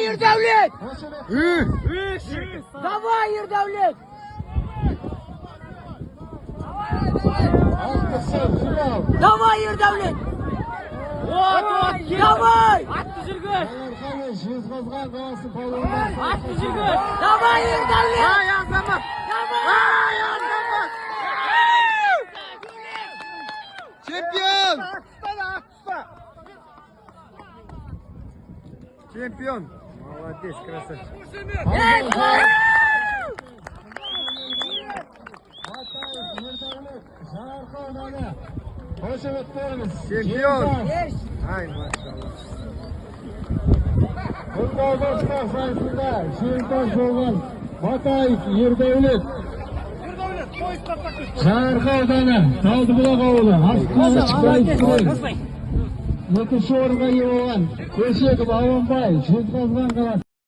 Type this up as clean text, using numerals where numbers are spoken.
Ердәулет! Үш. Давай, Ердәулет! Ақтысы финал. Давай, Ердәулет! Вот, вот, Давай! Атты жүргіз. Аларқаны Жезқазған қаласы палуандары. Атты жүргіз. Давай, Ердәулет! Ай, азамат. Давай! Ай, азамат. Чемпион! Атты ұста, атты ұста. Чемпион! Молодец, красавчик. Матаев Ердәулет, Жаңаарқа ауданы. Қошеметтеріңіз. Чемпион! Жеңімпаз. Ай, машалла. Күнбағыс сайысында жеңімпаз болған Матаев Ердәулет. Жаңаарқа ауданы, Талдыбұлақ ауылы, Астана сайысының екінші орынға ие болған Көшеков Ауанбай, Жезқазған қаласы.